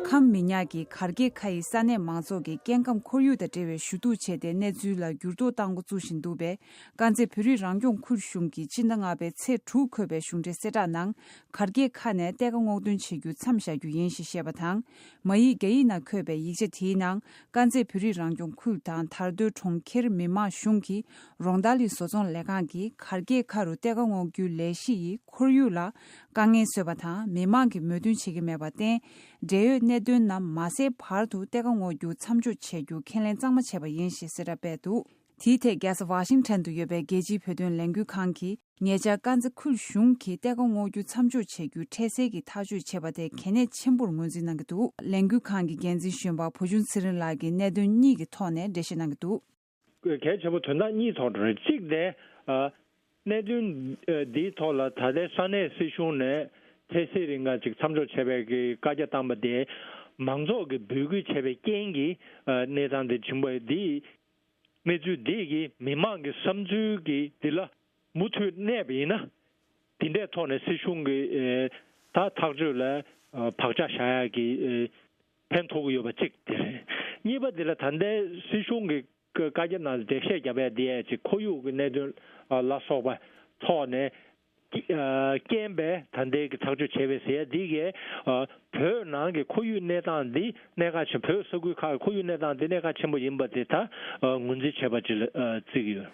ཁམས་མི་ཉག་གི་གར་གྱི་ཁ་ཡི་ས་གནས་མང་ཚོགས་ཀྱིས་སྐྱེ་ཁམས་ཁོར་ཡུག་དང་འབྲེལ་བའི་ཞུ་གཏུག་བྱས་ཏེ། གནས་ཚུལ་ལ་འགྱུར་ལྡོག་གཏང་འགོ་བཙུགས་བཞིན་འདུག་པས། དཀར་མཛེས་བོད་རིགས་རང་སྐྱོང་ཁུལ་གཞུང་གིས་སྤྱི་ཟླ་ལྔ་པའི་ཚེས་དྲུག་འཁོད་པའི་གཞུང་འབྲེལ་གསལ་བསྒྲགས་ནང་། གར་གྱི་ཁ་ནས་གཏེར་ཁ་སྔོག་འདོན་བྱེད་རྒྱུ་མཚམས་བཞག་རྒྱུ་ཡིན་ཞེས་བཤད་པ་དང་། མ་ཡིག་རྒྱ་ཡིག་ནང་འཁོད་པའི་ཡིག་ཆ་དེའི་ནང་། དཀར་མཛེས་བོད་རིགས་རང་སྐྱོང་ཁུལ་དང་དར་མདོ་གྲོང་ཁྱེར་མི་དམངས་གཞུང་གི་རོང་ཏཱ་ལི་བཟོ་ཚོང་ལས་ཁང་གིས་གར་གྱི་ཁ་རུ་གཏེར་ཁ་སྔོག་རྒྱུའི་ལས་གཞི་ཡིས་ཁོར་ཡུག་ལ་དཀའ་ངལ་བཟོས་པ་དང་། མི་དམངས་ཀྱིས་མོས་མཐུན་བྱེད་ཀྱི་མེད་པར་བརྟེན། འབྲེལ་ཡོད་གནད་དོན་རྣམས་མ་སེལ་བར་དུ་གཏེར་ཁ་སྔོག་རྒྱུ་མཚམས་འཇོག་བྱེད་རྒྱུ་ཁས་ལེན་གཙང་མ་བྱས་པ་ཡིན་ཞེས་གསལ་བསྒྲགས་སྤེལ་འདུག་དེའི་ཐད་རྒྱལ་ས་ཝ་ཤིང་ཊོན་དུ་ཡོད་པའི་རྒྱལ་སྤྱིའི་བོད་དོན་ལས་འགུལ་ཁང་གིས་ཉེ་ཆར་དཀར་མཛེས་ཁུལ་གཞུང་གིས་གཏེར་ཁ་སྔོག་རྒྱུ་མཚམས་འཇོག་བྱེད་རྒྱུའི་འཕྲལ་སེལ་གྱི་ཐག་གཅོད་བྱས་པ་དེ་གལ་གནད་ཆེན་པོར་ངོས་འཛིན་གནང་གི་འདུག་ལས་འགུལ་ཁང་གི་འགན་འཛིན་གཞོན་པ་བུ་ཆུང་ཚེ་རིང་ལགས་ཀྱིས་གནད་དོན་གཉིས་ཀྱི་ཐོག་ནས་འགྲེལ་བཤད་གནང་གི་འདུག་གལ་ཆེན་པོ་དོན་དག་གཉིས་ཐོག་ཏུ་རེད། གཅིག་དེ། ཨ། གནད་དོན་ཨ་འདིའི་ཐོག་ལ་ད་ལྟའི་ས་གནས་སྲིད་གཞུང་ནས་འཕྲལ་སེལ་རིང་ག་ཅིག་མཚམས་འཇོག་བྱས་པའི་གི་བཀའ་རྒྱ་བཏང་པ་དེ་མང་ཚོགས་ཀྱིས་འབོད་སྐུལ་བྱས་པའི་རྐྱེན་གྱིས་ཨ་གནས་སྟངས་དེ་བྱུང་བ་འདི། གནས་ཚུལ་འདི་གིས་མི་མང་གི་བསམ་ཚུལ་གྱི་འདི་ལ་མུ་མཐུད་གནས་པ་ཡིན་ན། འདི་འདྲའི་ཐོག་ནས་སྲིད་གཞུང་གི་ཨེ་ད་ཐག་གཅོད་ལ་ཨ་བག་ཆགས་བཞག་ཡག་གི་ཨེ་ཕན་ཐོགས་ཀྱི་ཡོད་པ་གཅིག་དེ་རེད། གཉིས་པ་འདི་ལ་ད་ལྟའི་སྲིད་གཞུང་གི་བཀའ་རྒྱ་ནང་འགྲེལ་བཤད་བརྒྱབ་ཡ་འདི་ཡ་ཅིག་ཁོར་ཡུག་གི་གནད་དོན་ལ་སོགས་པ་ཐོག་ནས་ཀྱི་ཨ་རྐྱེན་པས་ད་ལྟའི་གི་ཐག་གཅོད་བྱས་པའི་ཟེར་ཡ་འདི་གས་ཨ་བོད་ནང་གི་ཁོར་ཡུག་གནས་སྟངས་འདི་གནད་འགག་ཆེན། བོད་ས་ཁུལ་ཁག་གི་ཁོར་ཡུག་གནས་སྟངས་འདི་གནད་འགག་ཆེན་པོ་ཡིན་པ་དེ་ད་ཨ་ངོས་འཛིན་བྱས་པ་ཅིག་ལ་ཨ་བརྩི་གི་ཡོད།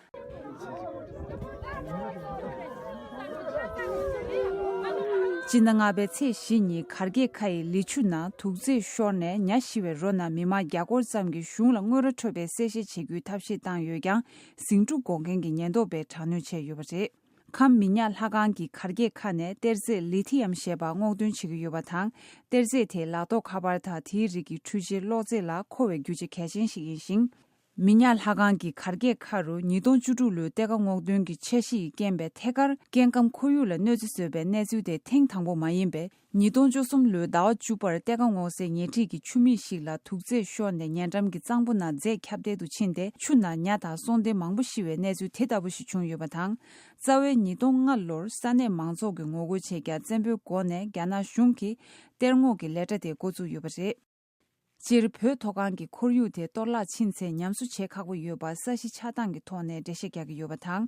སྤྱི་ཟླ་ལྔ་པའི་ཚེས་བཞི་ཉིན་གར་གྱི་ཁ་ཡི་ལི་ཆུ་ནང་དུག་རྫས་ཤོར་ནས་ཉ་ཤི་བའི་རོ་ནང་མི་མང་བརྒྱ་སྐོར་ཙམ་གྱིས་གཞུང་ལ་དངུལ་རོ་འཕྲོད་པའི་གསལ་བཤད་བྱེད་རྒྱུའི་ཐབས་ཤེས་བཏང་ཡོད་ཀྱང་། ཟིང་འཁྲུག་འགོག་མཁན་གྱི་ཉེན་རྟོག་པས་དྲག་གནོན་བྱས་ཡོད་པ་རེད། ཁམས་མི་ཉག་ལྷ་ཁང་གི་གར་གྱི་ཁ་ནས་གཏེར་རྫས་ལི་ཐི་ཡམ་ཞེས་པ་སྔོག་འདོན་བྱེད་ཀྱི་ཡོད་པ་དང་། གཏེར་རྫས་དེ་ལག་ཐོགས་ཁ་པར་དང་དེའི་རིགས་ཀྱི་འཕྲུལ་ཆས་གློག་རྫས་ལ་མཁོ་བའི་རྒྱུ་ཆ་གལ་ཆེན་ཞིག་ཡིན་ཞིང་། མི་ཉག་ལྷ་ཁང་གི་གར་གྱི་ཁ་རུ་ཉིས་སྟོང་བཅུ་དྲུག་ལོའི་གཏེར་ཁ་སྔོག་འདོན་གྱི་འཆར་གཞི་ཡི་རྐྱེན་པས་ཐད་ཀར་སྐྱེ་ཁམས་ཁོར་ཡུག་ལ་གནོད་འཚེ་བཟོས་པའི་གནས་ཚུལ་དེ་ཐེངས་དང་པོ་མ་ཡིན་པས། ཉིས་སྟོང་བཅུ་གསུམ་ལོའི་ཟླ་བ་བཅུ་པར་གཏེར་ཁ་སྔོག་སའི་ཉེ་འཁྲིས་ཀྱི་ཆུ་མིག་ཞིག་ལ་དུག་རྫས་ཤོར་ནས་ཉེ་འགྲམ་གྱི་གཙང་པོ་ནང་རྫས་ཁྱབ་གདལ་དུ་ཕྱིན་ཏེ། ཆུ་ནང་ཉ་དང་སོང་ལྡེང་མང་པོ་ཤི་བའི་གནས་ཚུལ་དེ་ལྟ་བུ་ཞིག་བྱུང་ཡོད་པ་དང་། རྩ་བའི་ཉིས་སྟོང་ལྔ་ལོར་ས་གནས་མང་ཚོགས་ཀྱིས་ངོ་རྒོལ་བྱས་ཀྱང་། བཙན་པོའི་སྒོ་ནས་རྒྱ་ནག་གཞུང་གིས་གཏེར་སྔོག་གི་ལས་གྲྭ་དེ་འགོ་བཙུགས་ཡོད་པ་རེད། སྤྱིར་བོད་མཐོ་སྒང་གི་ཁོར་ཡུག་དེ་གཏོར་བརླག་ཕྱིན་ཚེ་ཉམས་གསོ་བྱེད་ཁག་པོ་ཡོད་པ་ས་གཞི་ཆགས་སྟངས་ཀྱི་ཐོག་ནས་འགྲེལ་བཤད་རྒྱག་གི་ཡོད་པ་དང་།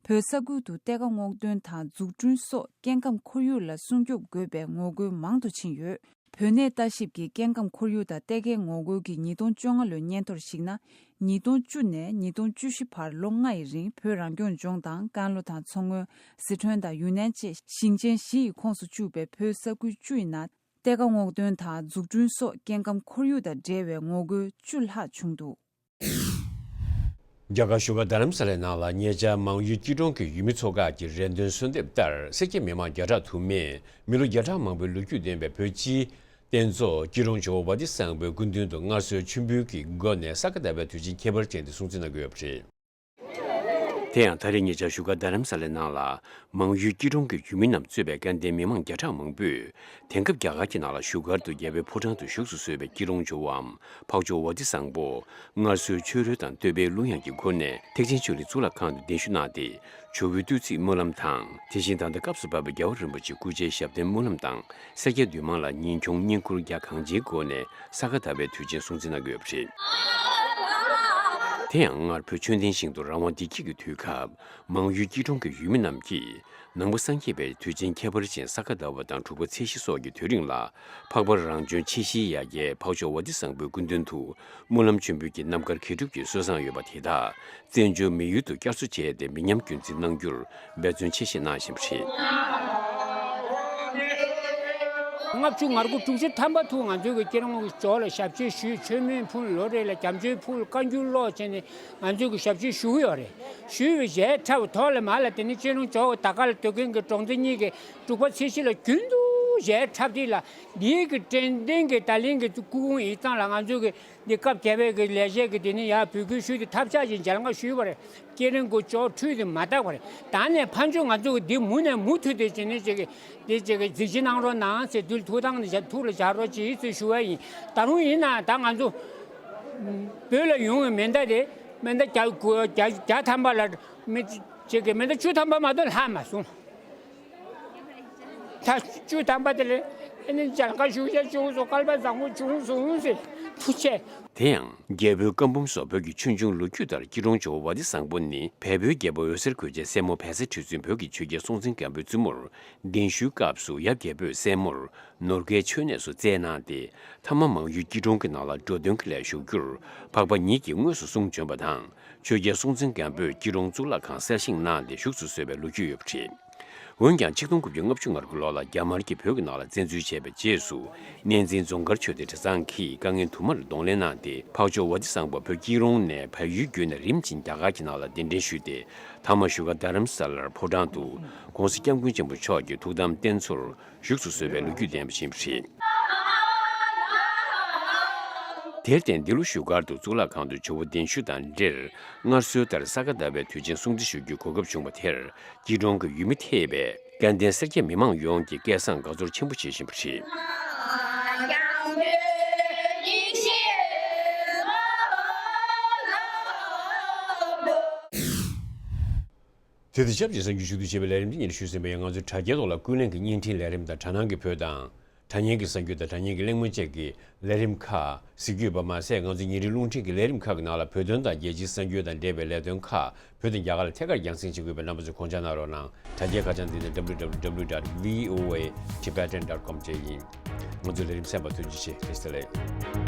བོད་ས་ཁུལ་དུ་གཏེར་ཁ་སྔོག་འདོན་དང་འཛུགས་སྐྲུན་སོགས་སྐྱེ་ཁམས་ཁོར་ཡུག་ལ་སྲུང་སྐྱོབ་དགོས་པའི་ངོ་རྒོལ་མང་དུ་ཕྱིན་ཡོད། བོད་གནས་ལྟ་ཞིབ་ཀྱིས་སྐྱེ་ཁམས་ཁོར་ཡུག་དང་གཏེར་ཁའི་ངོ་རྒོལ་གྱི་ཉིས་སྟོང་བཅོ་ལྔ་ལོའི་སྙན་ཐོར་གཞིགས་ན། ཉིས་སྟོང་བཅུ་ནས་ཉིས་སྟོང་བཅུ་བཞི་བར་ལོ་ལྔ་ཡི་རིང་བོད་རང་སྐྱོང་ལྗོངས་དང་། ཀན་ལྷོ་དང་མཚོ་སྔོན། སི་ཁྲོན་དང་ཡུན་ནན་བཅས་ཞིང་ཆེན་བཞི་ཡི་ཁོངས་སུ་བཅུག་པའི་བོད་ས་ཁུལ་བཅུ་ཡི་ནང་། གཏེར་ཁ་སྔོག་འདོན་དང་འཛུགས་སྐྲུན་སོགས་སྐྱེ་ཁམས་ཁོར་ཡུག་དང་འབྲེལ་བའི་ངོ་རྒོལ་བཅུ་ལྷག་བྱུང་འདུག། རྒྱ་གར་བཞུགས་སྒར་རྡ་རམ་ས་ལའི་ནང་ལ་ཉེ་ཆར་མང་ཡུལ་སྐྱིད་གྲོང་གི་ཡུལ་མི་ཚོ་ཁག་གི་རེ་འདུན་གསོལ་འདེབས་ལྟར། སེར་སྐྱ་མི་མང་བརྒྱ་ཕྲག་དུ་མས་མི་ལོ་བརྒྱ་ཕྲག་མང་པོའི་ལོ་རྒྱུས་ལྡན་པའི་བོད་སྤྱིའི་རྟེན་གཙོ་སྐྱིད་གྲོང་ཇོ་བོ་བ་ཏི་བཟང་པོའི་སྐུ་མདུན་དུ་སྔར་སྲོལ་མཆོད་འབུལ་གྱི་སྒོ་ནས་ས་ག་ཟླ་བའི་དུས་ཆེན་ཁྱད་པར་ཅན་དེ་སྲུང་བརྩི་གནང་གི་ཡོད་པ་རེད། དེ་ཡང་ད་རེས་ཉེ་ཆར་བཞུགས་སྒར་རྡ་རམ་ས་ལའི་ནང་ལ། མང་ཡུལ་སྐྱིད་གྲོང་གི་ཡུལ་མི་རྣམས་གཙོས་པའི་དགའ་ལྡན་མི་མང་བརྒྱ་ཕྲག་མང་པོས། དེང་སྐབས་རྒྱ་གར་གྱི་ནང་ལ་བཞུགས་སྒར་དུ་རྒྱལ་པོའི་ཕོ་བྲང་དུ་བཞུགས་སུ་གསོལ་བའི་སྐྱིད་གྲོང་ཇོ་བོའམ་འཕགས་མཆོག་ཝ་ཏི་བཟང་པོ། སྔར་སྲོལ་ཆོས་རོལ་དང་བསྟོད་པའི་གླུ་དབྱངས་ཀྱི་སྒོ་ནས་ཐེག་ཆེན་ཆོས་གླིང་གཙུག་ལག་ཁང་དུ་གདན་ཞུ་གནང་སྟེ། ཇོ་བོའི་བསྟོད་ཚིག་སྨོན་ལམ་དང་། དེ་བཞིན་ད་ལྟ་སྐབས་སུ་བབས་པའི་རྒྱལ་བ་རིན་པོ་ཆེའི་སྐུ་ཕྱྭའི་ཞབས་བརྟན་སྨོན་ལམ་དང་། སེར་སྐྱ་འདུས་མང་ལ་ཉིན་གུང་བསྙེན་བཀུར་རྒྱ་གང་ཆེའི་སྒོ་ནས་ས་ག་ཟླ་བའི་དུས་ཆེན་སྲུང་བརྩི་གནང་གི་ཡོད་པ་རེད། དེ་ཡང་སྔར་བོད་ཆོས་ལྡན་ཞིང་དུ་རང་དབང་བདེ་སྐྱིད་ཀྱི་དུས་སྐབས། མང་ཡུལ་སྐྱིད་གྲོང་གི་ཡུལ་མི་རྣམས་ཀྱིས་ནང་པ་སངས་རྒྱས་པའི་དུས་ཆེན་ཁྱད་པར་ཅན་ས་ག་ཟླ་བ་དང་དྲུག་པ་ཚེས་བཞི་སོགས་ཀྱི་དུས་རིང་ལ། འཕགས་པ་རང་བྱོན་ཆེ་བཞིའི་ཡ་གྱལ་འཕགས་མཆོག་ཝ་ཏི་བཟང་པོའི་སྐུ་མདུན་དུ་སྨོན་ལམ་མཆོད་འབུལ་གྱི་རྣམ་དཀར་དགེ་སྒྲུབ་ཀྱི་སྲོལ་བཟང་ཡོད་པ་དེ་དག་བཙན་བྱོལ་མི་ཡུལ་དུ་བསྐྱར་གསོ་བྱས་ཏེ་མི་ཉམས་རྒྱུན་འཛིན་གནང་རྒྱུར་འབད་བརྩོན་ཆེ་བཞེས་གནང་བཞིན་པ་རེད། ལྔ་བཅུ་ང་དགུ་དྲུག་ཅུ་ཐམ་པ་ཐུག་ང་ཚོའི་གི་སྐྱིད་གྲོང་གི་ཇོ་བོ་ལ་ཞབས་ཕྱི་ཞུས། མཆོད་མེ་ཕུལ། ལོ་རེ་ལ་སྐྱབས་མཆོད་ཕུལ། བཀའ་འགྱུར་ཀློག་བྱས་ནས་ང་ཚོའི་གི་ཞབས་ཕྱི་ཞུ་གི་ཡོད་རེད། ཞུས་པའི་ཞལ་འཁྲབ་ཐོག་ལ་མ་ལ་དེ་ནི་སྤྱི་ནོར་ཇོ་བོ་དར་དཀར་ལ་སྡོད་མཁན་གྱི་གྲོང་ཚོ་གཉིས་ཀྱི་དྲུག་པ་ཚེས་བཞི་ལ་རྒྱུན་དུ་ཞལ་འཁྲབ་དུས་ལ། འདིའི་གི་དྲན་རྟེན་གྱི་ད་ལན་གྱི་སྐུ་ཕུང་ཡིག་ཚང་ལ་ང་ཚོའི་གི་འདི་སྐབས་རྒྱལ་བའི་གི་ལས་བྱེད་ཀྱི་དེ་ནི་ཡར་འབོད་སྐུལ་ཞུས་ཏེ་ཐབས་ཆག་ཅིག་མཇལ་ཁ་ཞུས་པ་རེད། སྐྱེ་རིང་གི་ཇོ་བོ་འཁྲུལ་དུ་མ་བཏགས་པ་རེད། ད་ནས་ཕན་ཆོད་ང་ཚོ་གི་འདི་མུ་ནས་མུ་མཐུད་དེ་བྱས་ནས་ཅིག་གི་འདི་ཅིག་གི་གཟིགས་ཞིབ་གནང་རོགས་གནང་ཟེར་དུས་ཐུགས་དང་ནི་ཐུགས་ལ་བཞག་རོགས་གྱིས་ཟེར་ཞུ་བ་ཡིན། ད་རུང་ཡིན་ན་ད་ང་ཚོ་བོད་ལ་ཡོང་བའི་མེ་མདའ་དེ་མེ་མདའ་བརྒྱ་བརྒྱ་བརྒྱ་ཐམ་པ་ལ་མི་ཅིག་གི་མེ་མདའ་བཅུ་ཐམ་པ་མ་གཏོགས་ལྷག་མ་སོང་། ད་བཅུ་ཐམ་པ་དེ་ལས་ཨ་ནི་མཇལ་ཁ་ཞུ་ཡ་བྱུང་སོང་། སྐལ་པ་བཟང་པོ་བྱུང་སོང་ཟེར་ཐུགས་རྗེ་ཆེ། དེ་ཡང་རྒྱལ་པོའི་བཀའ་འབུམ་སོགས་བོད་ཀྱི་ཆོས་འབྱུང་ལོ་རྒྱུས་ལྟར་སྐྱིད་གྲོང་ཇོ་བོ་བ་དི་བཟང་པོ་ནི་བལ་པོའི་རྒྱལ་པོ་འོད་ཟེར་རྒོད་ཆེན་སྲས་མོ་བལ་བཟའ་ཁྲི་བཙུན་བོད་ཀྱི་ཆོས་རྒྱལ་སྲོང་བཙན་སྒམ་པོའི་བཙུན་མོར་གདན་ཞུའི་སྐབས་སུ་ཡབ་རྒྱལ་པོས་སྲས་མོར་ནོར་སྐལ་མཆོད་གནས་སུ་བསྩལ་གནང་སྟེ། མཐའ་མ་མང་ཡུལ་སྐྱིད་གྲོང་གི་ནང་ལ་འགྲོ་དོན་གྱི་ལས་ཞུ་རྒྱུར་འཕགས་པ་ཉིད་ཀྱིས་དངོས་སུ་གསུང་བྱོན་པ་དང་། ཆོས་རྒྱལ་སྲོང་བཙན་སྒམ་པོས་སྐྱིད་གྲོང་གཙུག་ལག་ཁང་གསར་བཞེངས་གནང་སྟེ་བཞུགས་སུ་གསོལ་བའི་ལོ་རྒྱུས་ཡོད་པ་རེད། འོན་ཀྱང་ཆིག་སྟོང་དགུ་བརྒྱ་ལྔ་བཅུ་ང་དགུ་ལོ་ལ་རྒྱ་དམར་གྱིས་བོད་ཀྱི་ནང་ལ་བཙན་འཛུལ་བྱས་པའི་རྗེས་སུ། གནས་འཛིན་རྫོང་དཀར་ཆོས་སྡེ་གྲྭ་ཚང་གིས་དཀའ་ངལ་དུ་མར་གདོང་ལེན་གནང་སྟེ། འཕགས་མཆོག་ཝ་ཏི་སངས་པ་བོད་སྐྱིད་རོང་ནས་བལ་ཡུལ་བརྒྱུད་ནས་རིམ་བཞིན་རྒྱ་གར་གྱི་ནང་ལ་གདན་འདྲེན་ཞུས་ཏེ། མཐའ་མ་བཞུགས་སྒར་རྡ་རམ་ས་ལར་ཕོ་བྲང་དུ་༸གོང་ས་༸སྐྱབས་མགོན་ཆེན་པོ་མཆོག་གི་ཐུགས་དམ་རྟེན་མཚོར་བཞུགས་སུ་གསོལ་བའི་ལོ་རྒྱུས་ལྡན་པ་ཞིག་ཡིན་པ་རེད། དེར་བརྟེན་འདི་ལོ་བཞུགས་སྒར་དུ་གཙུག་ལག་ཁང་དུ་ཇོ་བོ་གདན་ཞུ་དང་འབྲེལ། སྔར་སྲོལ་ལྟར་ས་ག་ཟླ་བའི་དུས་ཆེན་སྲུང་བརྩི་ཞུ་རྒྱུའི་གོ་སྐབས་བྱུང་བ་དེར། སྐྱིད་གྲོང་གི་ཡུལ་མི་ཐེ་བའི་སྐལ་ལྡན་སེར་སྐྱ་མི་མང་ཡོངས་ཀྱིས་སྐལ་བཟང་དགའ་ཚོར་ཆེན་པོ་བྱེད་བཞིན་པ་རེད། དེ་དང་ཆབས་ཅིག་གསར་འགྱུར་ཞུ་གཏུག་བྱེད་པའི་ལས་རིམ་འདི་ཉིད་ཞུས་ཟིན་པ་ཡིན། ང་ཚོའི་དྲ་རྒྱའི་ཐོག་ལ་ཀུན་གླེང་གི་བརྙན་འཕྲིན་ལས་རིམ་དང་དྲ་སྣང་གི་བོད་དང་། དྲ་བརྙན་གྱི་གསར་འགྱུར་དང་དྲ་བརྙན་གྱི་གླེང་མོལ་བཅས་ཀྱི་ལས་རིམ་ཁག་གཟིགས་རྒྱུ་ཡོད་པ་མ་ཟད། ང་ཚོའི་ཉིན་རེའི་རླུང་འཕྲིན་གྱི་ལས་རིམ་ཁག་གི་ནང་ལ་བོད་དོན་དང་རྒྱལ་སྤྱིའི་གསར་འགྱུར་དང་འབྲེལ་བའི་ལས་དོན་ཁག་བོད་དང་རྒྱ་གར་ལ་ཐད་ཀར་རྒྱང་སྲིང་བྱེད་དགོས་པའི་རྣམ་པ་ཚོས་དགོངས་འཇགས་གནང་རོགས་གནང་། དྲ་རྒྱའི་ཁ་བྱང་འདི་ནི་W W W dot V O A Tibetan dot com བཅས་ཡིན། ང་ཚོའི་ལས་རིམ་གསན་པར་ཐུགས་རྗེ་ཆེ། བཀྲ་ཤིས་བདེ་ལེགས།